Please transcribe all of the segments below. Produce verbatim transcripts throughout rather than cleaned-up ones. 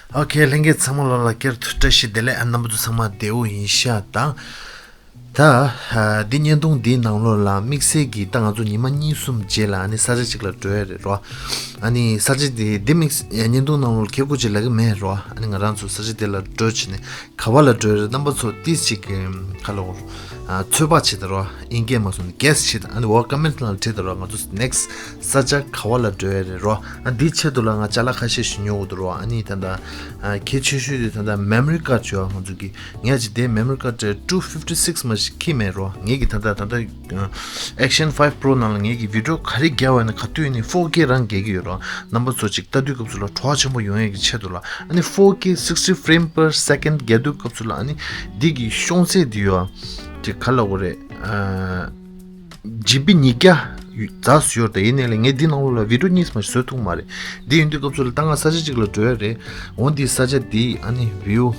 ཨོ་ཁེ། ལྷན་རྒྱས་ཚང་མ་ལོ་ལ་བསྐྱར་དུ་བཀྲ་ཤིས་བདེ་ལེགས། ཨ་རྣམ་པ་ཚོ་ཚང་མ་བདེ་པོ་ཡིན་ཤག་དང་། ད་ཨ་འདི་བརྙན་ཐུང་འདིའི་ནང་ལོགས་ལ་དམིགས་བསལ་གྱིས་ད་ང་ཚོ་ཉི་མ་གཉིས་གསུམ་རྗེས་ལ་ཨ་ནི་ས་ཆ་གཅིག་ལ་འགྲོ་ཡ་རེད་རོ། ཨ་ནི་ས་ཆ་དེ་འདི་དམིགས་བརྙན་ཐུང་ནང་ལོགས་ཁེ་ཁུ་ཅིག་ལབ་ཀྱི་མེད་རོ། ཨ་ནི་ང་རང་ཚོ་ས་ཆ་དེ་ལ་འགྲོ་བྱས་ནས་ག་བ་ལ་འགྲོ་ཡ་རེད། རྣམ་པ་ཚོ་ཏིས་ཅིག་ག་ལ་འོ་ཚོད་དཔག་བྱེད་ད་རོ། ཨིན་སྐད་མ་སོང་ནས་གེ་སི་བྱེད་ད། ཨ་ནི་འོ་ཀོ་མེན་ཊི་ནང་ལ་བྲིས་ད་རོ། ང་ཚོ་ནེག་སི་ཊི་ས་ཆ་ག་བ་ལ་འགྲོ་ཡ་རེད་རོ། ཨ་འདིའི་ཆེད་དུ་ལ་ང་ཅ་ལག་ཁ་ཤས་ཤིག་ཉོ་དགོས་འདུག་རོ། ཨ་ནི་ད་ལྟ་ཨ་གལ་ཆེ་ཤོས་དེ་ད་ལྟ་མེ་མོ་རི་ཀཱཌ་ཅིག་ཡོད། ང་ཚོ་གི་ངས་ཅིག་དེ་མེ་མོ་རི་ཀཱཌ་ཊུ་ཕིབ་ཊི་སིག་མ་ཞིག་ཁྱེར་མེད་རོ། ངས་ཀྱི་ད་ལྟ་ད་ལྟ་ཨེག་ཤན་ཕའིབ་པྲོ་ནང་ལ་ངས་ཀྱི་བི་ཌི་ཡོ་ག་རེ་རྒྱག་པ་ཡིན་ན་ག་དུས་ཡིན་ནའི་ཕོར་ཀེ་རང་རྒྱག་གི་ཡོད་རོ། རྣམ་པ་ཚོ་ཅིག་ལྟ་དུས་སྐབས་སུ་ལ་བྲོ་བ་ཆེན་པོ་ཡོང་ཡས་ཀྱི་ཆེད་དུ་ལ། ཨ་ནི་ཕོར་ཀེ་སིག་སི་ཊི་ཕི་རེམ་པར་སེ་ཀེན་རྒྱག་དུས་སྐབས་སུ་ལ་ཨ་ནི་འདི་གི་ཤོང་ཚད་འདི་ཡོད་ཅིག་ག་ལ་འོ་རེད། ཨ་ཇི་བི་ཉིས་བརྒྱ་རྫ་སུ་ཡོད་རེད། ཡིན་ནའི་ལས་ངས་འདི་ནང་ལོགས་ལ་བི་ཌི་ཡོ་གཉིས་མ་ཞིག་བཟོ་ཐུབ་མ་རེད། འདི་ཡིན་དུས་སྐབས་སུ་ལ་ད་ང་ས་ཆ་གཅིག་ལ་འགྲོ་ཡ་རེད། འོ་འདི་ས་ཆ་འདི་ཨ་ནི་བིའུ་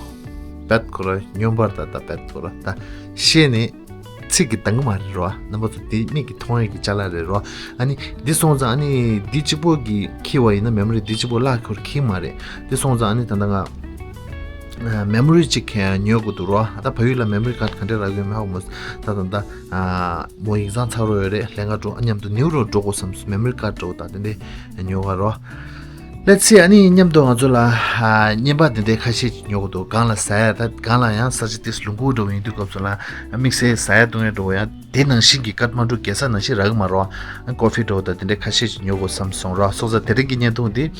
བེད་ཁོ་ར་སྙོམས་པར་ད་ད་བེད་ཁོ་ར་ད་ཤེས་ནས་ཚིག་གི་འདང་གི་མ་རེད་རོ། རྣམ་པ་ཚོ་འདི་མིག་གིས་མཐོང་ཡ་གི་ཅ་ལག་རེད་རོ། ཨ་ནི་འདི་སོང་ཙང་ཨ་ནི་འདི་གཅིག་པོ་གི་ཁྱེར་བ་ཡིན་ན་མེ་མོ་རི་འདི་གཅིག་པོ་གླ་ཁོར་ཁྱེར་མ་རེད། འདི་སོང་ཙང་ཨ་ནི་ད་ལྟ་ང་མེ་མོ་རི་གཅིག་ཉོ་དགོས་འདུག་རོ། ད་བལ་ཡུལ་ལ་མེ་མོ་རི་ཀཱཌ་ག་འདྲས་རག་ཡོད་མེད་ཧ་གོ་མ་སོང་། ད་ད་ད་མོ་ཡིག་ཚང་ཚར་རོ་ཡོད་རེད། ལྷན་ཁ་འགྲོ། ཨ་མཉམ་དུ་ནིའུ་ཡོག་འགྲོ་དགོས་བསམ་སོང་། མེ་མོ་རི་ཀཱཌ་འགྲོ་ད་དེ་འདྲས་ཉོ་ག་རོ། ལེ་ཚེ་ཨ་ནི་མཉམ་དུ་ང་ཚོ་ལ་བརྙན་པར་དེ་འདྲས་ཁ་ཤས་ཉོ་དགོས་འདུག་སྒང་ལ་ཟ་ཡ་ད་སྒང་ལ་ཡང་ས་ཆ་དེ་ལུང་ཁུག་འགྲོ་ཡིན་དུས་སྐབས་སུ་ལ་དམིགས་བསལ་ཟ་ཡ་བཏུང་ཡ་འགྲོ་ཡ་དེ་ནང་བཞིན་གྱི་ཀཏ་མན་ཌུ་རྒྱལ་ས་ནང་བཞིན་རག་གི་མ་རོ། ཀོ་ཕི་འགྲོ་ད་དེ་འདྲས་ཁ་ཤས་ཉོ་དགོས་བསམ་སོང་རོ། སོང་ཙང་དེ་རིང་གི་བརྙན་ཐུང་འདི།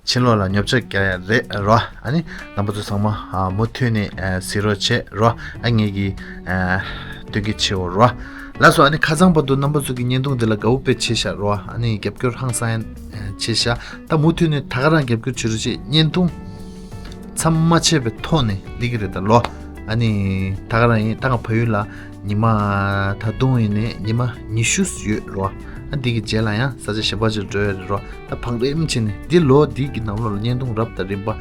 ཕྱི་ལོགས་ལ་ཉོ་ཆ་རྒྱག་ཡ་རེད་རོ། ཨ་ནི་རྣམ་པ་ཚོ་ཚང་མ་ཨ་མུ་མཐུད་ནས་ཨ་གཟིགས་རོགས་བྱེད་རོ། ཨ་ངེད་ཀྱི་ཨ་སྟོན་གྱི་བྱེད་འོ་རོ། ལགས་སོ། ཨ་ནི་ཁ་སང་བར་དུ་རྣམ་པ་ཚོ་གི་བརྙན་ཐུང་འདི་ལ་དགའ་བོ་དཔེ་ཆེ་ཤག་རོ། ཨ་ནི་རྒྱབ་སྐྱོར་ཧང་སང་ཡ་ཆེ་ཤག་ད་མུ་མཐུད་ནས་ད་ག་རང་རྒྱབ་སྐྱོར་བྱེད་རོགས་བྱེད། བརྙན་ཐུང་མཚམས་མ་ཆད་པའི་ཐོག་ནས་སླེབས་ཀྱི་རེད་ད་ལོ། ཨ་ནི་ད་ག་རང་ཡིན། ད་ང་ཕ་ཡུལ་ལ་ཉི་མ་ད་དུང་ཡིན་ནས་ཉི་མ་ཉི་ཤུ་ཡོད་རོ། ཨ་འདི་གི་རྗེས་ལ་ཡང་ས་ཆ་གཞན་པ་ཅིག་འགྲོ་ཡ་རེད་རོ། ད་བང་རིམ་བྱས་ནས་འདི་ལོ་འདི་གི་ནང་ལོགས་ལ་བརྙན་ཐུང་རབ་དང་རིམ་པ་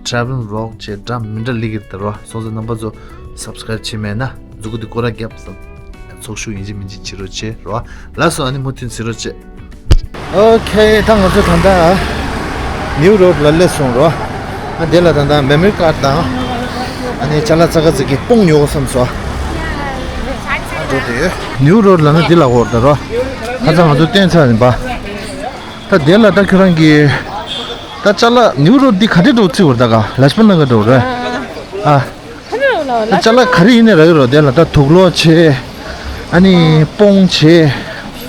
ཊེ་རེ་ཝལ་ཝི་ལོག་བྱས་འདྲ་མི་འདྲ་སླེབས་ཀྱི་རེད་ད་རོ། སོང་ཙང་རྣམ་པ་ཚོ་སབ་སི་ཀ་རེབ་བྱས་མེད་ན་མཛུ་གུ་འདི་སྐོར་ར་རྒྱབ་ཚོགས་ཞུགས་ཡིན་གཅིག་མིན་གཅིག་བྱེད་རོགས་བྱེད་རོ། ལགས་སོ། ཨ་ནི་མུ་མཐུད་གཟིགས་རོགས་བྱེད། ཨོ་ཁེ། ད་ང་ཚོ་ད་ལྟ་ནིའུ་ཡོག་ལ་སླེབས་སོང་རོ། ཨ་དེ་ལ་ད་ལྟ་མེ་མོ་རི་ཀཱཌ་དང་ཨ་ནི་ཅ་ལག་ཙག་ཙིག་གི་སྤུངས་ཉོ་དགོས་བསམ་སོང་། འགྲོ་དེ་ནིའུ་ཡོག་ལ་ནི་འདི་ལ་འོར་ད་རོ། ཁ་སང་ང་ཚོ་བསྟན་ཚར་ཡིན་པ། ད་དེ་ལ་ད་ཁྱོད་རང་གི་ད་ཅ་ལག་ནིའུ་ཡོག་འདི་ག་འདྲས་འགྲོ་རྩིས་འོར་ད་ག་ལཱཇ་པ་ན་ག་འགྲོ་རེད་ཨ། ད་ཅ་ལག་ག་རེ་ཡིན་ནའི་རག་གི་རོ། དེ་ལ་ད་དུག་ལོག་བྱས། ཨ་ནི་སྤུངས་བྱས།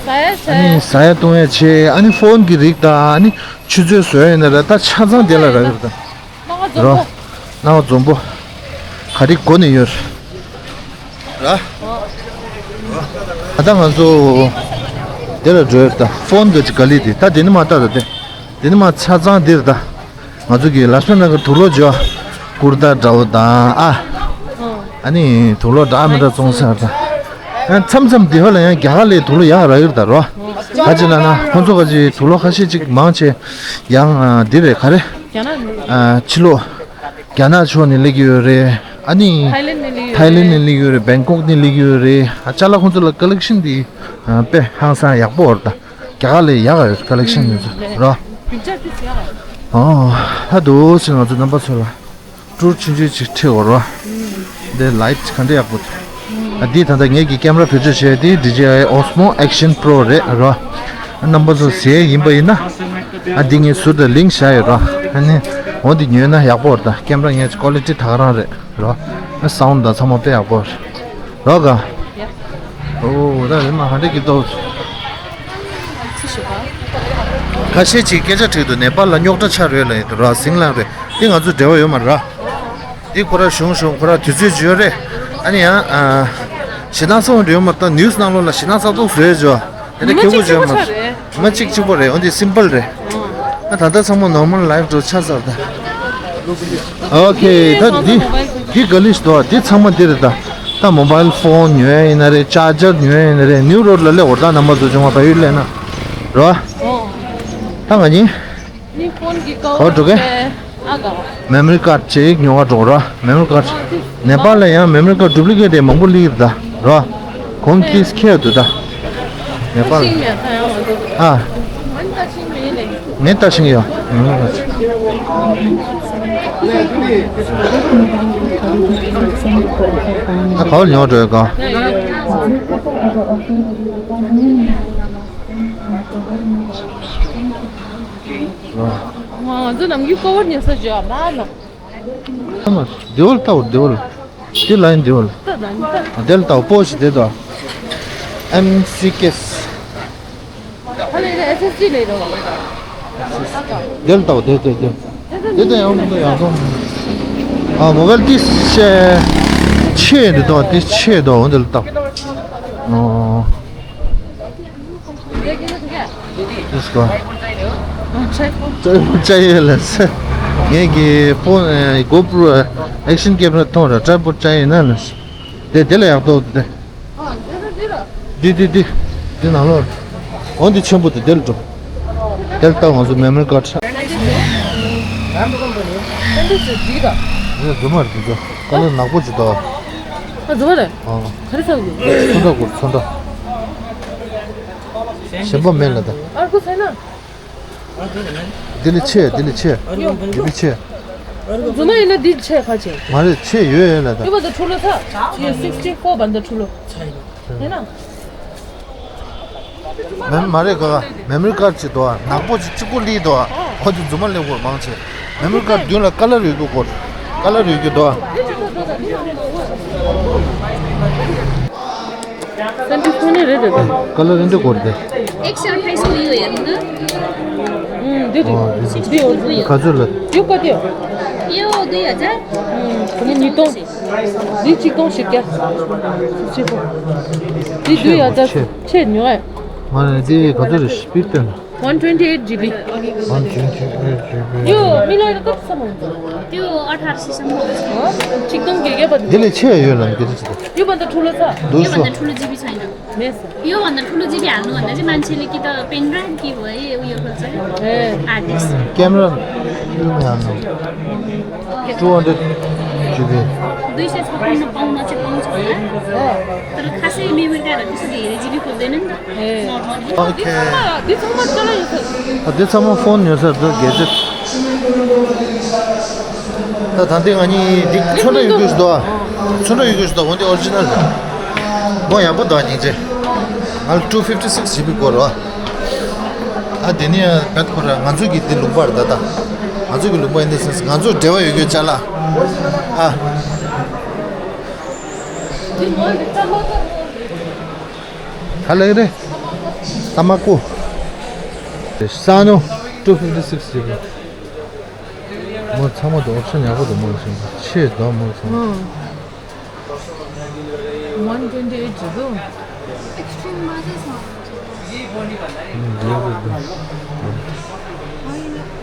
ཟ་ཡ་ཨ་ནི་བྱས། ཟ་ཡ་བཏུང་ཡ་བྱས། ཨ་ནི་ཕོན་གྱི་རིགས་དང་ཨ་ནི་ཆུ་ཚོད་བཟོ་ཡ་ཡིན་ན་ར་ད་ཆ་ཚང་དེ་ལ་རག་གི་རེད་ད། སྣང་བ་རོ། འཛོམས་པོ། སྣང་བ་འཛོམས་པོ། ག་རེ་དགོས་ནས་ཡོད་ར། ད་ལྟ་ང་ཚོ་དེ་ལ་འགྲོ་ཡ་རེད་ད། ཕོན་གྱི་ག་ལི་དེ་ད་དེ་ནི་མ་ལྟ་ད་དེ། དེ་ནི་མ་ཆ་ཚང་འདིར་ད། ང་ཚོ་གི་ལཱཇ་པ་ན་ག་དུག་ལོག་འཇོ། ཀུར་ཏ་འདྲ་བོ་དང་ཨ། ཨ་ནི་དུག་ལོག་འདྲ་ཨ་མི་འདྲ་བཙོང་ས་ད། ཨ་མཚམས་མཚམས་འདི་ཧོ་ལ་ཡང་རྒྱ་གར་ལས་དུག་ལོག་ཡག་རག་ཡོད་ད་རོ། ག་ཅི་ལ་ན་ཁོང་ཚོ་ག་ཅི་དུག་ལོག་ཁ་ཤས་ཅིག་མང་ཆེ་ཡང་ཨ་འདི་རེད་ག་རེ། རྒྱ་ནག་ནས། ཨ་ཕྱི་ལོགས་རྒྱ་ནག་ཕྱོགས་ནས་སླེབས་ཀྱི་ཡོད་རེད། ཨ་ནི་ཐའི་ལེན་ནས་སླེབས་ཀྱི་ཡོད་རེད། ཐའི་ལེན་ནས་སླེབས་ཀྱི་ཡོད་རེད། བེང་ཀོག་ནས་སླེབས་ཀྱི་ཡོད་རེད། ཨ་ཅ་ལག་ཁོང་ཚོ་ལ་ཀ་ལེག་ཤན་འདི་ཨ་དཔེ་ཧང་སང་ཡག་པོ་ཡོད་རེད་ད། རྒྱ་གར་ལས་ཡག་ག་ཡོད་ཀ་ལེག་ཤན་ཡོད་ཚོད་རོ། ཨོ། ཧ་དུ་ཟེར་ང་ཚོ་རྣམ་པ་ཚོ་ལ་ཊུར་ཆུང་ཆུང་ཅིག་ཁྲིད་འོར་བ། འདི་ལའིཊ་ག་འདྲ་ཡག་པོ་འདུག་ཨ་འདི་ད་ལྟ་ངེད་ཀྱི་ཀེམ་ར་བེད་སྤྱོད་བྱས་དེ་ཌི་ཇེ་ཨའི་ཨོ་སི་མོ་ཨེག་ཤན་པྲོ་རེད་རོ། རྣམ་པ་ཚོ་ཟེར་ཡིན་པ་ཡིན་ན། ཨ་འདི་ངས་ཟུར་དུ་ལིང་ཀི་བཞག་ཡོད་རོ། ཨ་ནི་འོ་འདི་ཉོས་ན་ཡག་པོ་རེད་ད། ཀེམ་ར་ངས་ཀོ་ལི་ཊི་ད་ག་རང་རེད་རོ། ཨ་སའུན་ཌི་དང་ཚང་མ་དཔེ་ཡག་པོ་རེད་རོ་ག་ཨོ་ད་རེད་མ་ཧ་འདྲ་གི་ཏོ། ཁ་ཤས་ཅིག་སྐད་ཆ་དྲིས་འདུག་ནེ་པཱལ་ལ་རྙོག་དྲ་ཆགས་རེད་ལབ་ཡོད་འདུག་ར། ཟིང་ལངས་རེད། འདི་ང་ཚོ་འབྲེལ་བ་ཡོད་མ་རེད་ར། འདི་ཁོ་ར་གཞུང་གཞུང་ཁོ་ར་དུས་ཚོད་ཅིག་ཡོད་རེད། ཨ་ནི་ཡང་ཨ། ཞེ་སྡང་ཚ་བོ་འདྲ་ཡོད་མ་རེད་ད། ནིའུ་སི་ནང་ལོགས་ལ་ཞེ་སྡང་ཚ་ཏོག་བཟོས་ཡོད་ཅོ། དེ་འདྲ་ཉི་མ་ཁེ་བོ་གཅིག་ཅིག་པོ་ཡོད་མ་ཆགས་རེད། རེད། ཉི་མ་གཅིག་གཅིག་པོ་རེད། འོན་ཏེ་སིམ་པལ་རེད། ཨ་ད་ལྟ་ཚང་མ་ནོར་མལ་ལའིཕ་འགྲོ་ཆགས་ཚར་ད། ཨོ་ཁེ། ད་འདི་འདི་ག་ལི་ཞིག་འདུག་འདི་ཚང་མ་འདི་རེད་ད། ད་མོ་བཱལ་ཕོན་ཉོ་ཡ་ཡིན་ན་རེད། ཅར་ཇར་ཉོ་ཡ་ཡིན་ན་རེད། ནིའུ་རོཌ་ལ་སླེབས་འོ་ད་རྣམ་པ་ཚོ་བྱུང་བ་བལ་ཡུལ་སླེབས་ན་རོ། ཨོ། ད་ང་གཉིས། ནི་ཕོན་གྱི་ཀ་ཨོ་འགྲོ་གས། ཨ་ག་མེ་མོ་རི་ཀཱཌ་ཅིག་ཉོ་ག་འགྲོ་ར། མེ་མོ་རི་ཀཱཌ། ཨ་དེ། ནེ་པཱལ་ལ་ཡང་མེ་མོ་རི་ཀཱཌ་ཌུབ་ལི་ཀེཊ་དེ་མང་པོ་སླེབས་ཀྱི་རེད་ད་ར། གོང་ཏིས་ཁྱེར་འདུག་ད། ནེ་པཱལ། ཤིང་མེད་ད་ཡང་མ་འདུག་ཨ། ང་ད་ཤིང་མེད་ལེ། ངས་ད་ཤིང་ཡོད། མེ་མོ་རི་ཀཱཌ། ཨ་ག་བར་ཉོ་འགྲོ་ཡོད་ག་ང་ཚོ་ནམ་རྒྱུན་ཀོ་བར་ཉོ་ས་བརྗོད་མ་ན། ཨ་མ། དེ་བོ་ལ་ལྟ་བར་དེ་བོ་ལ། དེ་ལ་ཡིན་དེ་བོ་ལ། ལྟ་དང་ལྟ། དེ་ལ་ལྟ་བར་པོ་ཞིག་དེ་དང་། ཨེམ་སི་ཀེ་སི། ཨ་ལེ་ལེ་ཨེ་སི་ཨེ་སི་ཌི་ལས་རོ། དེ་ལ་ལྟ་བར་དེ་དེ་དེ། དེ་དེ་ཡང་མི་འདུག་ཡང་འདུག་ཨ་མོ་བལ་དེ་ཆེ། ཆེ་འདི་དང་དེ་ཆེ་དང་འོ་དེ་ལ་ལྟ་བར། ཨོ། Let's go. Tripod བཅའ་ཡོད་ལ་ས། ངས་ཀྱི་ཕོན་གོ་པྲོ་ཨེག་ཤན་ཀེམ་ར་ཐོང་ར་ཊྲའི་པོཌ་བཅའ་ཡོད་ན་ལ། དེ་དེ་ལ་ཡག་ཏོ་དེ། འདི་འདི་འདི། འདི་ནང་ལོགས། འོ་འདི་ཆེན་པོ་དེ་དེ་ལ་འགྲོ། དེ་ལ་ལྟ་ང་ཚོ་མེ་མོ་རི་ཀར་ཌི། འདི་རྫུན་མ་རེད་འདི་ཚོ། ཀ་ལར་ནག་པོ་ཅིག་འདུག་ཨ་རྫུན་མ་རེད། ཨ། ག་རེ་ཟེར་གི་ཚོན་ཁྲ་སྐོར་ཚོན་ཁྲ། གཞན་པ་མེད་ལ་ད། ཨར་ཀུ་ཚོན་ན། འདི་ལས་ཆེ་འདི་ལས་ཆེ། འདི་ལས་ཆེ། རྫུན་མ་ཡིན་ན་འདི་ཆེ་ཁ་ཆེ། མ་རེད་ཆེ་ཡོད་ཡོད་ལ་ད། ཡོད་པ་ད་ཁྲུ་ལོ་ཚ། ཡོད་སིགས་ཊི་ཕོར་བ་ད་ཁྲུ་ལོ། ཡིན་ན། མེ་མ་རེད་ག་མེ་མོ་རི་ཀར་ཌི་ཅིག་འདུག་ཨ། ནག་པོ་ཅིག་གཅིག་པོ་ལི་འདུག་ཨ། ཁོ་ཚོ་རྫུན་མ་ལེན་དགོས་མང་ཆེ། མེ་མོ་རི་ཀར་ཌི་མདུན་ལ་ཀ་ལར་ཡོད་རྒྱུ་དགོས། ཀ་ལར་ཡོད་རྒྱུ་འདུག་ཨ། སེམས་ཅན་ཁོ་ནི་རེད་རེད་དེ། ཀ་ལར་རེ་འདྲ་དགོས་རེད་དེ། ཨེག་སེལ་ཕའི་སུ་ཡོད་ཡ་ན། ཨུམ་འདི་རེད། ཨོ་འདི་འདི་ཡོད་རེད། ག་ཚོད་ལ། ཡོད་ག་དེ། ཡོད་འདི་ཡ་ཅག་ཨུམ་གོ་མི་ཉིས་སྟོང་། འདི་ཆིག་སྟོང་བཞི་བརྒྱ། ཆིག་པོ། འདི་འདི་ཡ་ཅག་ཆེ། ཆེ་ཉོ་ཨེ། མ་ནི་འདི་ག་ཚོད་རེད་སྤིར་སྟོན། One twenty eight G B. One twenty eight G B. ཡོ་མི་ལ་ཡོད་ཀ་ས་མང་། ཡོ་ཨ་ཐར་སི་སམ་མང་། ཆིག་སྟོང་བརྒྱད་བརྒྱ་པ་འདི། འདི་ལས་ཆེ་ཡོད་ལ་འདི་ལས་ཆེ། ཡོད་པ་འདི་ཁྲུ་ལོ་ཚ། འདུག་སོ། ཡོད་པ་འདི་ཁྲུ་ལོ་ཇི་བི་ཚ་ཡིན་ན། མེད་ས། ཡོད་པ་འདི་ཁྲུ་ལོ་ཇི་བི་ཨ་ནུ་འདི་ཅི་མན་ཆེ་ལི་ཀི་ད་པེན་ཌ་རའིབ་ཀི་བ་ཡེ་ཡོད་ཁ་ཚ། ཨེ། ཨ་འདི་སི། ཀེམ་ར་ཡོད་མེད་ཨ་ནུ། Two hundred G B. འདུས་ཤེས་ཚ་པོ་ནི་པང་ན་ཅི་པང་ཚ་ཡ། ད་ཁ་སེ་མི་མི་ཀ་ར་འདི་སི་དེ་རེ་ཇི་བི་ཁོ་དེ་ནི། ཨོ་ཁེ། འདི་ཚང་མ་འདི་ཚང་མ་ཅ་ལག་ཡོད་ས། ཨ་འདི་ཚང་མ་ཕོན་ཉོ་ས་འདི་གེ་ཇེཊ། ད་ད་འདི་ང་གཉིས་འདི་ཚོན་ཁྲ་ཡོད་རྒྱུ་ཞིག་འདུག་ཨ། ཚོན་ཁྲ་ཡོད་རྒྱུ་ཞིག་འདུག་འོ་འདི་ཨོ་རི་ཇི་ནལ་རེད། མོ་ཡག་པོ་འདུག་ཨ་སྙིང་རྗེ། ང་ལ་two fifty six G B དགོས་རེད་བ། ཨ་དེ་ནི་བེད་ཁོ་ར་ང་ཚོ་གི་འདི་ལུང་པ་རེད་ད་ད། ང་ཚོ་གི་ལུང་པ་ཡིན་དུས་ང་ཚོ་འབྲེལ་བ་ཡོད་རྒྱུ་ཅ་ལག་ཨ། ག་ལེགས་རེད། ཏ་མ་ཀོ། ས་ནོ། two fifty six G B། མོ་ཚང་མ་དུ་ཨོབ་ཤན་ཡག་པོ་འདུག་མོ་ལ་ཤིང་ཆེ་དོ་མོ་ཚང་མ། One twenty eight ཟེར་འདུག་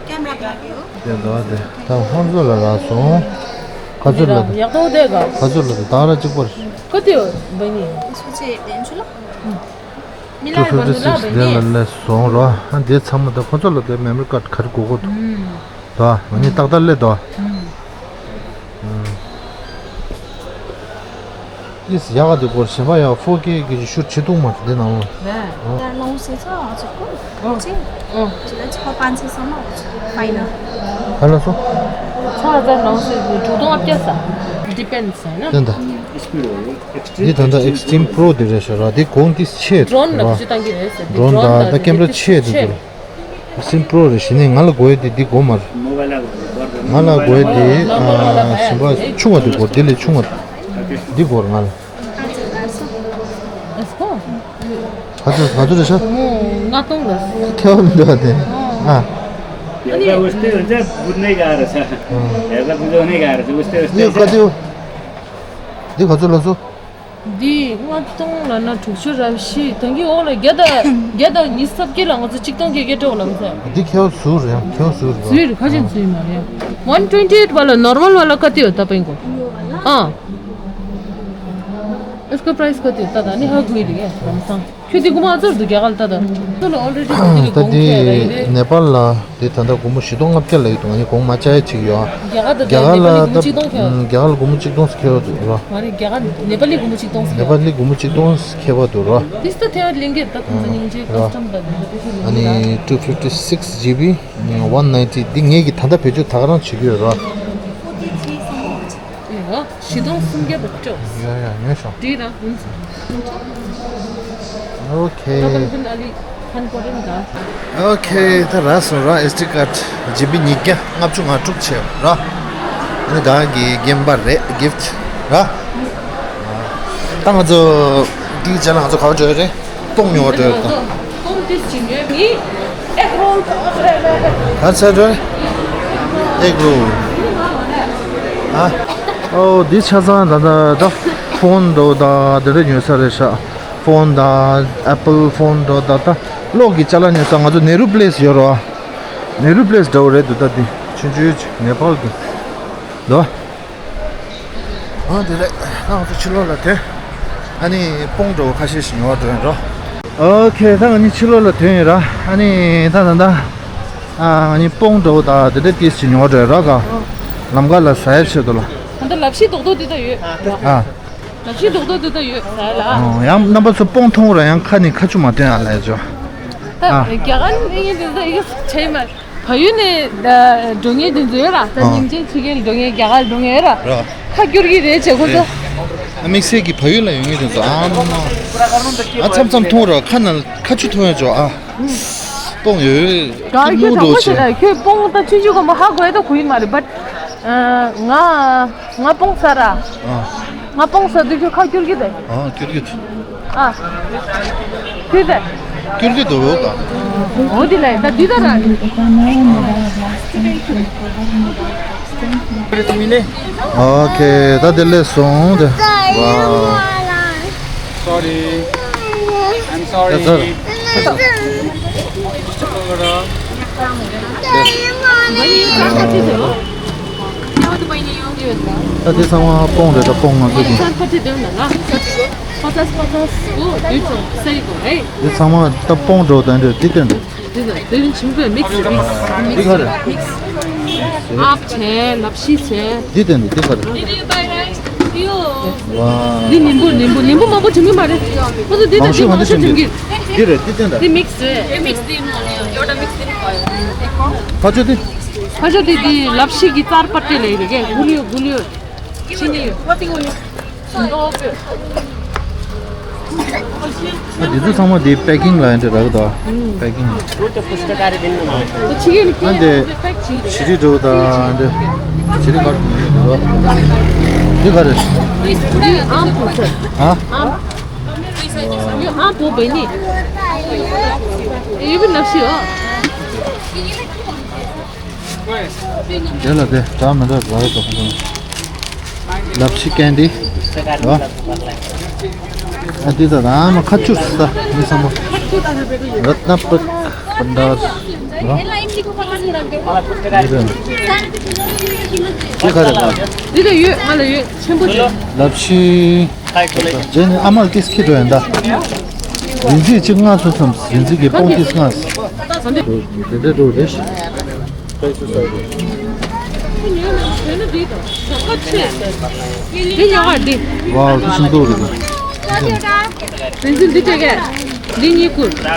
ཀེམ་ར་ག་གི་ཡོད། དེ་འདྲ་དེ་ད་ཧོན་ཟོ་ལ་རག་སོང་། ག་ཚོད་ལ་དེ། ཡག་ཐོག་དེ་ག་ག་ཚོད་ལ་དེ་ད་ར་གཅིག་པར། ག་དེ་ཡོད་བ་ནི། སུ་ཆེ་དེན་ཆུ་ལ། མི་ལ་ཡོད་བ་ནི་ལ་བ་ནི། དེ་ལ་ལས་སོང་ར། ཨ་འདི་ཚང་མ་ད་ཁོ་ཚོ་ལ་དེ་མེ་མོ་རི་ཀར་ཌི་ག་རེ་དགོས་གོ་དོ། ད་ང་ནི་ཏག་ཏག་ལས་དོ། ཨིས་ཡག་ག་དེ་སྐོར་གཞན་པ་ཡང་four K གི་ཤུ་ཆེ་ཐུང་མ་དེ་ནང་ལོ། ད་ལོང་སེ་ཚོ་ཨ་ཚོ་ཀོ་ཅི་ཅི་ལ་ཆོ་པན་ཚེ་སོང་ལོ་ཕའི་ན། ག་ལ་སོ། ཚོ་ཨ་ཚ་ལོང་སེ་དྲུག་སྟོང་ཨ་བརྒྱ་ས། Depends ན། དེ་འདྲ། འདི་ད་ལྟ་Xtreme Pro དེ་རེད་ཤག་ར། དེ་གོང་དེ་ཆེ་ཌོ་རོན་ལ་ར། ཁུ་ཅི་བཏང་གི་རེད་ཟེར། ཌོ་རོན་ད་ད་ཀེམ་ར་ཆེ་དེ་ཚོ་ར། Xtreme Pro རེད་ཞེ་ནས་ང་ལ་དགོས་ཡ་དེ་འདི་དགོས་མ་རེད། ང་ལ་དགོས་ཡ་དེ་ཨ་ཞིམ་པ་ཆུང་བ་དེ་དགོས། དེ་ལས་ཆུང་བ་འདི་དགོས་རེད་ང་ལ། ཨེ་སྐོ། ག་ཚོད་ག་ཚོད་རེད་ཤག་ལྔ་སྟོང་ལ། ཁེ་བ་མི་འདུག་བ་དེ། ཨ། ऐसा उससे उनसे बुझने का रहा था। ऐसा बुझने का रहा था उससे उससे ཡོད་ག་དེ་ཡོད། འདི་ག་ཚོད་ལ་སོ། འདི་ལྔ་སྟོང་ལ་ན་དྲུག་ཅུ་ར་བཞི། ད་གིན་འོག་ལ་བརྒྱ་དང་བརྒྱ་དང་ཉི་ཤུ་རྩ་བརྒྱད་ལ་ང་ཚོ་གཅིག་སྟོང་བརྒྱད་བརྒྱ་སྤྲད་འོག་ལ་ང་ཚོ། འདི་ཁེ་བ་ཟུར་རེད་ཡང་ཁེ་བ་ཟུར་རེད། ཟུར་ཁ་ཅན་ཟུར་མ་རེད། One twenty eight བ་ལ་normal བ་ལ་ག་དུས་ཡོད་ད་པིང་གོ། ཨ། ཨེ་སྐོ་པ་རའི་སི་ག་དུས་ཡོད་ད་ད་ནི་ཧ་གོ་ཡི་རེད་ལམ་སང་། ཁྱོད་འདི་གོང་མ་ཨ་ཙར་འདུག་རྒྱ་གར་ལ་ལྟ་ད། ཁྱོད་ལ་already ད་འདི་ལ་ད་གོང་འདི་ཁྱེད་ར་ཡིན་རེད། ནེ་པཱལ་ལ་འདི་ད་ལྟ་སྒོར་མོ་བཞི་སྟོང་ལྔ་བརྒྱ་ལ་ཡོད་འདུག་ང་གཉིས་གོང་མ་བཅའ་ཡ་ཅིག་ཡོད་ཨ། རྒྱ་གར་ད་རྒྱ་གར་ལ་ནེ་པཱ་ལི་ད་སྒོར་མོ་གཅིག་སྟོང་ཁྱེར་ཡོད་འདུག་ར། ང་རེད་རྒྱ་གར་ནེ་པཱ་ལི་སྒོར་མོ་གཅིག་སྟོང་ཟེར། ནེ་པཱ་ལི་སྒོར་མོ་གཅིག་སྟོང་ཁྱེར་བ་འདུག་ར། ཏིས་ད་ཐེ་བ་ལིང་གེ་ད་ཁོང་ཚོ་སྙིང་རྗེ་ར། ཀ་སི་ཊམ་ད་ནེ་པཱ་ལི་ལིང་གེ། ཨ་ནི་two fifty six G B one ninety འདི་ངེད་ཀྱི་ད་ལྟ་བེད་སྤྱོད་ད་ག་རང་བྱེད་ཀྱི་ཡོད་ར། ཨོ། བཞི་སྟོང་སུམ་བརྒྱ་བཅུ། ཡ་ཡ་ཉོས་ཤོག་འདི་རང་ཡིན། ཨོ་ཁེ། ད་ལྟ་ཁོང་ཨ་ལི་ཧན་པོ་རིན་དང་། ཨོ་ཁེ། ད་རག་སོང་ར། ཨེས་ཌི་ཀར་ཌི་ཇི་བི་ཉིས་བརྒྱ་ལྔ་བཅུ་ང་དྲུག་བྱས་ར། ཨ་ནི་ད་གི་རྒན་པ་རེད། གིཕ་ཊི་ར། ད་ང་ཚོ་འདི་བྱས་ལ་ང་ཚོ་ག་པར་འགྲོ་ཡ་རེད། སྤོང་ཉོ་བར་འགྲོ་ཡ་རེད་ད། སྤོང་དེ་ཅི་ཉོས་མི། ཨེག་རོལ་དང་། ག་ཚོད་འགྲོ་རེད། ཨེག་རོལ། ཨ། ཨོ་འདི་ཆ་ཚང་ད་ད་ད་ཕོན་འགྲོ་ད་དེ་འདྲ་ཉོ་ས་རེད་ཤག་ཕོན་དང་ཨེ་པལ་ཕོན་འགྲོ་ད་ད་གློག་གི་ཅ་ལག་ཉོ་ས། ང་ཚོ་ནེ་རུ་པི་ལེ་སི་ཡོད་རོ། ནེ་རུ་པི་ལེ་སི་འདྲ་བོ་རེད་འདུག་ད་འདི་ཆུང་ཆུང་ནེ་པཱལ་གི་འདུག་ཨ་དེ་རེད། ད་ང་ཚོ་ཕྱི་ལོགས་ལ་ཐོན། ཨ་ནི་སྤོང་འགྲོ་བ་ཁ་ཤས་ཤིག་ཉོ་བར་འགྲོ་ཡིན་རོ། ཨོ་ཁེ། ད་ང་གཉིས་ཕྱི་ལོགས་ལ་ཐོན་ཡིན་ར། ཨ་ནི་ད་ད་ད་ཨ་ང་གཉིས་སྤོང་འགྲོ་བ་ད་དེ་འདྲ་ཏིས་ཅིག་ཉོ་བར་འགྲོ་ཡིན་ར། ག་ལམ་ཁ་ལ་ཟ་ཡ་ཆེད་དུ་ལ། ད་ལྟ་ལབ་ཤི་རྡོག་རྡོག་དེ་ད་ཡོད། ཨ། ལབ་ཤི་རྡོག་རྡོག་དེ་ད་ཡོད་ཟ་ཡ་ལ། ཨོ་ཡང་རྣམ་པ་ཚོ་སྤོང་མཐོང་ར་ཡང་ཁ་ནས་ཁ་ཆུ་མ་བཏོན་ཨ་ལས་ཅོ། ད་ཨ། རྒྱ་གར་ནས་ཡིན་དེ་ད་ཡིག་ཆེ་མ། བལ་ཡུལ་ནས་ད་འགྲོ་མཁན་དེ་ཚོ་ཡོད་ར། ད་ཨ། སྙིང་རྗེ་ཆེ་མཁན་འགྲོ་མཁན། རྒྱ་གར་འགྲོ་མཁན་ཡོད་ར། ར། ཁ་སྐྱུར་གྱི་རེད་བྱེད་སྒོ་ཚོ། ཨ་དམིགས་བསལ་གྱི་བལ་ཡུལ་ལ་ཡོད་མཁན་དེ་ཚོ་ཨ་མ། ཨ་མཚམས་མཚམས་མཐོང་ར་ཁ་ནང་ཁ་ཆུ་མཐོང་ཡ་ཅོ་ཨ། སྤོང་ཡོད། ག་ཁྱོད་ཁྱི་མོ་དྲང་པོ་འགྲོ་བྱེད་ན་བྱེད། ཁྱོད་སྤོང་ད་ཆུང་ཆུང་གོ་མ་ཧ་གོ་ཡ་ད་གུ་ཡི་མ་རེད། བཊ་ང་ང་སྤོང་ས་ར། ཨ། ང་སྤོང་ས་དུས་ཁྱོད་ཁ་སྐྱུར་གྱི་རེད། ཨ་སྐྱུར་གྱི་རེད། ཨ། ཁྱོད་རེད། སྐྱུར་གྱི་འདུག་ག་འོ་དེ་ལས་ད་འདི་ད་ར། ཨོ་ཁེ། ད་དེ་ལས་སོང་དེ། ཝའོ། Sorry. I'm sorry. ད་ཚར། ད་དེ་ཚང་མ་སྤོང་རེད། ད་སྤོང་ང་ཚོ་གི། འདི་ཚང་མ་ད་སྤོང་འགྲོ་དང་འདྲ་དེ་སྟོན་འདུག་འདི་ན་དེ་རིང་ཆུང་པོས་མིག་སི་མིག་སི་འདི་ག་རེད། མིག་སི། ཨབ་བྱས་ལབ་ཤི་བྱས། འདི་སྟོན་འདུག་འདི་ག་རེད། ཝ། འདི་ནིམ་བུ་ནིམ་བུ་ནིམ་བུ་མང་པོ་བྱུང་གི་མ་རེད། ཁོ་ཚོ་འདི་དང་འདི་མང་ཤོས་མང་ཤོས་བྱུང་གི། འདི་རེད། འདི་སྟོན་ད། འདི་མིག་སི་རེད། འདི་མིག་སི་འདི་མ་རེད། ཡོ་ད་མིག་སི་འདི་མ་རེད། ཕ་ཆོས་འདི། ཕ་ཆོས་འདི་འདི་ལབ་ཤི་གི་རྩར་པ་སྤྲད་ལེ་རེད་གས། གུ་ལིའོ་གུ་ལིའོ། ཕ་ཆོས་འདི། འདི་ཚོ་ཚང་མ་དེ་པེ་ཀིང་ལ་འདྲ་རག་ད། པེ་ཀིང་། ཨ་འདི་ཞི་རི་འགྲོ་ད་འདི། ཞི་རི་གར་འདི་ག་རེ། ཨ། དེ་ལ་དེ་ད་མི་འདྲ་རག་ད། ལབ་ཤི་ཀན་ཌི། ཨ་འདི་ད་ད་མ་ཁ་ཆུ་ས་མི་སམ་པོ། རཏྣ་པཀ་བྷན་ཌར། འདི་ག་རེ་ལ། འདི་ད་ཡོད། ང་ལ་ཡོད། ཆེན་པོ་ཅིག་ལབ་ཤི། རྗེས་ནས་ཨ་མ་ལ་ཏིས་ཁྱི་འགྲོ་ཡིན་ད། རིན་ཚིག་ཅིག་ལྔ་སོ་སམ། རིན་ཚིག་གི་སྤོང་ཏིས་ལྔ། དེ་འདྲ་འགྲོ་རེད། འདི་ཉོ་བ་འདི། ཝའོ་འདི་ཤིང་ཏོག་རེད། རིན་ཚིག་འདི་སྤྲད་གས། འདི་གཉིས་བསྐུར། ཨ།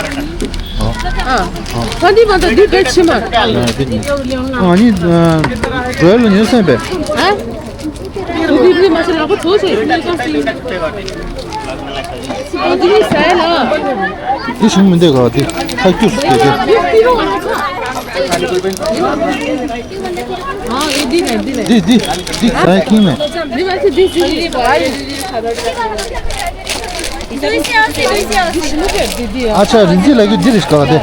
ཨ་འདི་མ་གཏོགས་འདི་བེད་ཕྱི་མ། ཨ་འདི་ཉོ། ཨ་ནི་འགྲོ་ཡ་ལ་ཉོས་སེམས་པས། ཨ། འདི་འདི་མ་ཟེར་ལག་པ་ཐོག་ཟེར། འདི་ནི་ཟ་ཡ་ལ། འདི་བྱུང་མི་འདུག་ག་འདི་ཁ་སྐྱུར་ཟེར་གི། ཨ་ཨེ་འདི་ནས་འདི་ནས། འདི་འདི་འདི་ཟ་ཡ་ཁྱིམ་མེད། འདི་མ་ཟེར་འདི་ཟེར་གི་རེད་པ། ཨ་ཡེ། འདི་ཞི་མོ་གས་འདི་འདི་ཡ། ཨ་ཅག་རིན་ཚིག་ལ་གི་འདི་རེད་ག་འདི།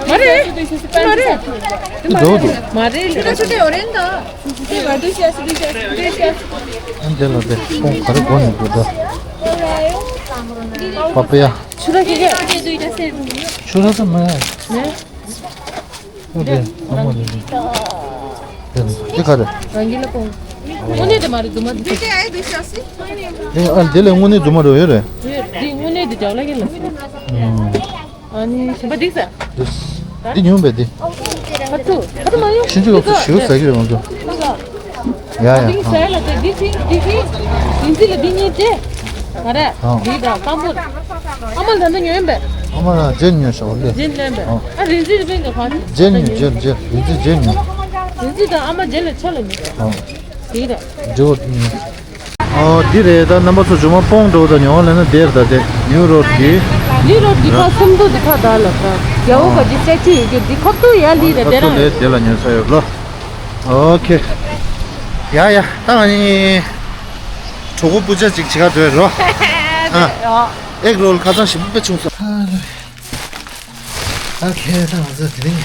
མ་རེད། མ་རེད། འདི་འགྲོ་འདུག་མ་རེད་ལ། ཨ་འདི་ལ་འདི་ཁོང་ག་རེ་གོ་ནས་འདུག་ད། པ་པ་ཡ། ཆུ་ར་ཁེ་ཁེ། ཆུ་ར་ད་མ་ཡ། ནས། ཨ་འདི་ཨ་མ་རེད་འདི། འདི་ག་རེ། རང་གི་ལ་ཕོང་། དངོས་གནས་དེ་མ་རེད་རྫུན་མ་འདི། འདི་ཨ་འདི་ལས་དངོས་གནས་རྫུན་མ་རེད་ཡོད་རེད། ཡོད་འདི་དངོས་གནས་འདི་འཇག་ལ་གི་ལ། ཨ་ནི་ཞིམ་པ་འགྲིག་ས། འདི་ཉུང་བས་འདི། ཁ་ཐུ་ཁ་ཐུ་མ་ཡོང་། ཕྱིན་ཅི་ལོག་ཏུ་ཞིའུ་ཟ་གི་རེད་ང་ཚོ། ཡ་ཡ། འདི་ཟ་ལ་དེ་འདི་འདི་འདི་འདི་འདི་ལ་འདི་གཉིས་ཏེ། ང་རེ། ཨ། འདི་དང་སྐམ་པོ། ཨ་མ་ལ་ད་ཉོས་པས། ཨ་མ་ལ་རྗེས་ཉོས་ཤོག་ལེ། རྗེས་ཉོས་པས། ཨ་རིན་ཚིག་རིན་པས་ནས་གང་། རྗེས་ཉོས་རྗེས་རྗེས་རིན་ཚིག་རྗེས་ཉོས། རིན་ཚིག་དང་ཨ་མ་རྗེས་ལ་ཆ་ལ་ཉོས། ཨ། དེ་རེད། འགྲོ། ཨོ་འདི་རེད། ད་རྣམ་པ་ཚོ་ཇོ་མོ་སྤོང་འགྲོ་ད་ཉོ་ལེ་ན་དེར་ད་དེ་ནིའུ་རོ་ཌི་གི། ནིའུ་རོ་ཌི་གི་ཁ་སུམ་མདོ་འདི་ཁ་ད་ལ་ད་རྒྱ་བོ་ག་ཅི་སེ་ཅི་ཡོད་རྒྱུ་འདི་ཁོ་ཏུ་ཡ་ལི་རེད་དེ་རང་། ལས་དེ་ལ་ཉོ་ས་ཡོད་ལོ། ཨོ་ཁེ། ཡ་ཡ་ད་ང་ནི་གྲོགས་པོ་སྤུ་ཆ་ཅིག་བྱེད་ག་འགྲོ་ཡོད་རོ། ཨ་ཨེག་རོལ་ཁ་ཚང་ཞིམ་པོ་དཔེ་བྱུང་སོང་། ཨ་ཁེ་ད་ང་ཚོ་དེ་རིང་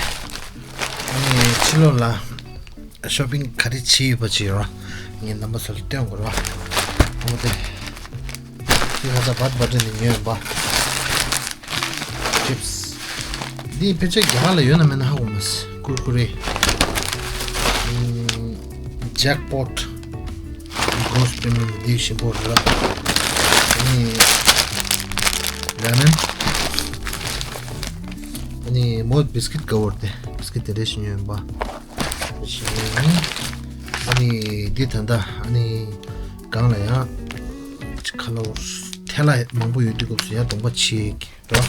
ཨ་ནི་ཕྱི་ལོགས་ལ། ཤོ་པིང་ག་རེ་བྱས་ཡོད་པ་ཅིག་རོ། ངས་རྣམ་པ་ཚོ་ལ་སྟོན་དགོས་རོ། ཨོ་དེ། དེ་ཁ་ཚ་བད་བད་ནས་ཉོས་ཡོད་པ། ཅིབས། འདི་ཕལ་ཆེར་རྒྱ་གར་ལ་ཡོད་ན་མེད་ན་ཧ་གོ་མ་སོང་། ཀུར་ཀུ་རེ། ཇེག་པོཊ། གོས་པི་མིན་འདི་ཞིམ་པོ་རེད། ཨ་ནི། ར་མེན། ཨ་ནི་མོ་བིས་ཀིཊ་ཀ་བར་དེ་བིས་ཀིཊ་དེ་འདྲ་ཞིག་ཉོས་ཡོད་པ། ཨ་ནི་འདི་ད་ལྟ་ཨ་ནི་སྒང་ལ་ཡང་ཁ་ལོ་ཐལ་བ་མང་པོ་ཡོད་དུས་སྐབས་སུ་ཡང་གདོང་པ་ཕྱིས་ཀྱི་རོ།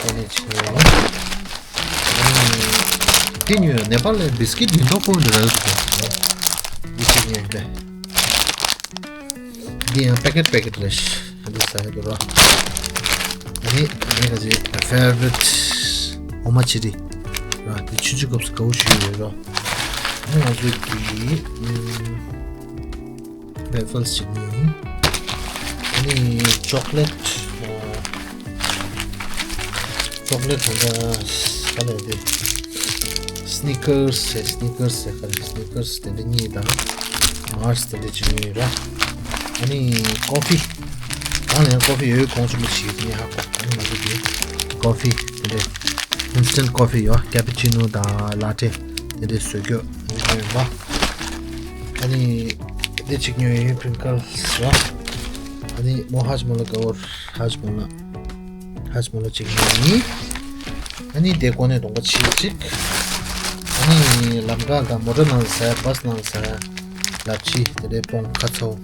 འདི་ནས་ཕྱིས་ནས་ཨ་ནི་འདི་ཉོས་ནེ་པཱལ་ལ་བིས་ཀིཊ་ཉིན་ཐོ་ཀོ་འདི་རག་འདུག་འདི་ཞིག་ཉོས་ཏེ། འདི་ཡང་པེ་ཀེཊ་པེ་ཀེཊ་རེད། འདི་ཟ་ཡ་འདུག་ར། ཨ་ནི་ངའི་ག་ཚོད་ཕེ་ཝ་རིཊ་འོ་མ་ཆི་རི་ར། འདི་ཆུང་ཆུང་སྐབས་སུ་དགའ་བོ་ཞིག་ཡོད་ར། ཨ་ནི་ང་ཚོའི་འདི་ཝེ་ཕལ་ཞིག་ནི། ཨ་ནི་ཅོག་ལེཊ། ཅོག་ལེཊ་དང་ག་ལ་དེ། སི་ནི་ཀར་སི་ཟེར། སི་ནི་ཀར་སི་ཟེར་ག་རེ། སི་ནི་ཀར་སི་དེ་འདྲ་གཉིས་དང་། མཱར་སི་དེ་འདྲ་གཅིག་ཉོས་ཡོད་ར། ཨ་ནི་ཀོ་ཕི། གང་ལ་ཡང་ཀོ་ཕི་ཡོད་གོང་ཆེན་པོ་ཞིག་ངས་ཧ་གོ། ཨ་ནི་ང་ཚོ་དེ་ཀོ་ཕི་དེ་འདྲ། ཨིན་སི་ཊན་ཀོ་ཕི་ཡོད། ཀེ་པུ་ཅི་ནོ་དང་ལ་ཏེ་དེ་འདྲ་བཟོ་རྒྱུ་ཉོས་ཡོད་ར། ཨ་ནི་དེ་གཅིག་ཉོས་ཡོད། པིང་ཀར་སི་ར། ཨ་ནི་མོ་ཧ་ཇི་མོ་ལ་ག་བོར་ཧ་ཇི་མོ་ལ། ཧ་ཇི་མོ་ལ་གཅིག་ཉོས་ཡིན། ཨ་ནི་དེ་གོ་ནས་གདོང་པ་ཕྱིས་གཅིག་ཨ་ནི་ལམ་ཁ་དང་མོ་ཊ་ནང་ཟ་ཡ། བྷ་སི་ནང་ཟ་ཡ། ལབ་ཕྱི་དེ་འདྲའི་སྤོང་ཁ་ཚོ།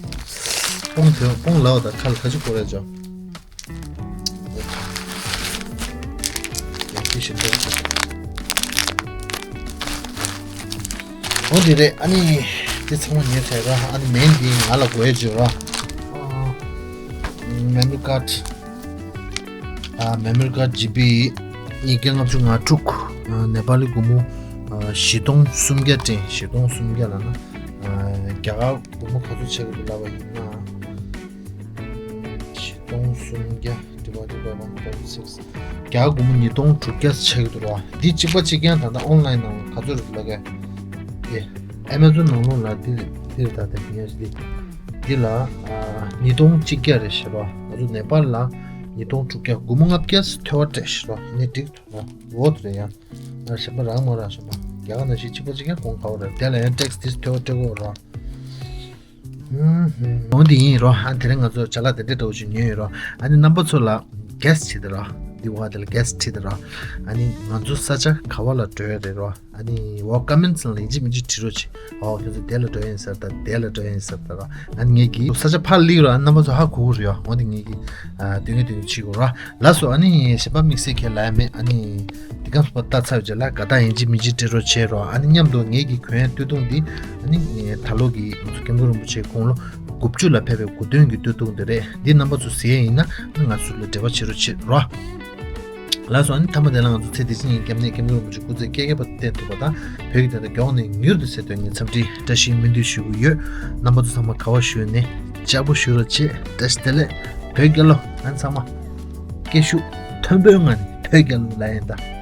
སྤོང་དེ་སྤོང་ལའོ་དང་ཁ་ལ་ཁ་ཅིག་སྐོར་ར་ཅོ། ཡག་ཤོས་ཤིག་འདུག་འོ་དེ་རེད། ཨ་ནི་དེ་ཚང་མ་ཉོས་ཚར་ར། ཨ་ནི་མེན་དེ་ང་ལ་དགོས་ཡ་ཅོ་ར། མེ་མོ་རི་ཀཌ། ཨ། མེ་མོ་རི་ཀཌ་ཇི་བི་ཉིས་བརྒྱ་ལྔ་བཅུ་ང་དྲུག་ཨ། ནེ་པ་ལི་སྒོར་མོ། ཨ། བཞི་སྟོང་སུམ་བརྒྱ་སྤྲད། བཞི་སྟོང་སུམ་བརྒྱ་ལབ་ན། ཨ། རྒྱ་གར་སྒོར་མོ་ག་ཚོད་ཆགས་ཀྱི་འདུག་ལབ་པ་ཡིན་ན། བཞི་སྟོང་སུམ་བརྒྱ་divide by one point six རྒྱ་གར་སྒོར་མོ་ཉིས་སྟོང་དྲུག་བརྒྱ་ཆགས་ཀྱི་འདུག་ར། འདི་གཅིག་པ་གཅིག་རྐྱང་ད་ལྟ་ཨོན་ལ་ཡིན་ནང་ག་ཚོད་རེད་ལབ་ག་དེ་ཨེ་མེ་ཛོན་ནང་ལོགས་ལ་འདི་འདི་རེད། ད་ལྟ་ཉེར་འདི། འདི་ལ་ཨ། ཉིས་སྟོང་གཅིག་བརྒྱ་རེད་ཤག་ར། ང་ཚོ་ནེ་པཱལ་ལ་ཉིས་སྟོང་དྲུག་བརྒྱ། སྒོར་མོ་ལྔ་བརྒྱ་ཐལ་བ་སྤྲད་ཤག་ར། ཡིན་ནའི་འགྲིག་འདུག་ར། འོ་དེ་རེད་ཡ། ང་གཞན་པ་རག་མ་རག་གཞན་པ། རྒྱ་གར་ནང་བཞིན་གཅིག་པ་གཅིག་རྐྱང་གོང་ཁ་བ་རེད། དེ་ལ་ཡང་ཊེག་སི་དེ་ཐལ་བ་སྤྲད་དགོས་ར། ཧུམ་ཧུམ། འོ་དེ་ཡིན་རོ། ཨ། དེ་རིང་ང་ཚོ་ཅ་ལག་དེ་འདྲ་འདྲ་བོ་ཞིག་ཉོས་ཡོད་རོ། ཨ་ནི་རྣམ་པ་ཚོ་ལ་གེ་སི་བྱེད་དེ་རོ། འདི་བ་དེ་ལ་གེ་སི་བྱེད་དེ་རོ། ཨ་ནི་ང་ཚོ་ས་ཆ་ག་བ་ལ་འགྲོ་ཡ་རེད་རོ། ཨ་ནི་འོ་ཀོ་མེན་ཊི་ནང་ལ་ཡིན་གཅིག་མིན་གཅིག་བྲིས་རོགས་བྱེད། འོ་ཁྱོད་ཚོ་དེ་ལ་འགྲོ་ཡ་ཡིན་ཟེར་ད། དེ་ལ་འགྲོ་ཡ་ཡིན་ཟེར་ད་ར། ཨ་ནི་ངེད་ཀྱིས་ས་ཆ་ཕར་སླེབས་ར། ཨ་ནི་རྣམ་པ་ཚོ་ཧ་གོ་གི་རེད་ཡ། འོ་དེ་ངེད་ཀྱིས་ཨ། སྡོད་ངེས་སྡོད་ངེས་བྱེད་དགོས་ར། ལགས་སོ། ཨ་ནི་གཞན་པ་དམིགས་བསལ་གྱི་ལབ་ཡ་མེད། ཨ་ནི་འདི་གམ་སྤ་ལྟ་ཚར་བའི་རྗེས་ལ་དགའ་རྟགས་ཡིན་གཅིག་མིན་གཅིག་སྤྲད་རོགས་བྱེད་རོགས། ཨ་ནི་མཉམ་དུ་ངེད་ཀྱི་གྱོན་ཡ་སྟོད་ཐུང་འདི་ཨ་ནི་ད་ལོ་གི་ང་ཚོ་སྐྱབས་མགོན་རིན་པོ་ཆེ་དགུང་ལོ་དགུ་བཅུ་ལ་ཕེབས་པའི་དགུང་སྟོན་གྱི་སྟོད་ཐུང་དེ་རེད། འདི་རྣམ་པ་ཚོ་གཟིགས་ཡ་ཡིན་ན་ཨ་ནི་ང་ཚོ་ལ་འབྲེལ་བ་བྱེད་རོགས་བྱེད་རོགས། ལགས་སོ། ཨ་ནི་མཐའ་མ་དེ་ལ་ང་ཚོ་ཚེ་འདི་ཕྱི་གཉིས་ཀྱི་སྐྱབས་གནས་སྐྱབས་མགོན་རིན་པོ་ཆེ་སྐུ་ཚེ་བསྐལ་བརྒྱའི་བར་དུ་བརྟན་ཐུབ་པ་དང་། བོད་ཀྱི་བདེན་མཐའ་མགྱོགས་ནས་མྱུར་དུ་གསལ་དོན་ངས་འཚམས་འདྲི་བཀྲ་ཤིས་སྨོན་འདུན་ཞུ་གི་ཡོད། རྣམ་པ་ཚོ་ཚང་མ་ག་བ་བཞུགས་ནས་ལྕགས་པོ་བཞུགས་རོགས་བྱེད། བཀྲ་ཤིས་བདེ་ལེགས། བོད་རྒྱལ་ལོ། ཨ་ནི་ཚང་མ་སྐད་ཤུགས་མཐོན་པོའི་ངང་ནས་བོད་རྒྱལ་ལོ་ལབ་ཡིན་ད།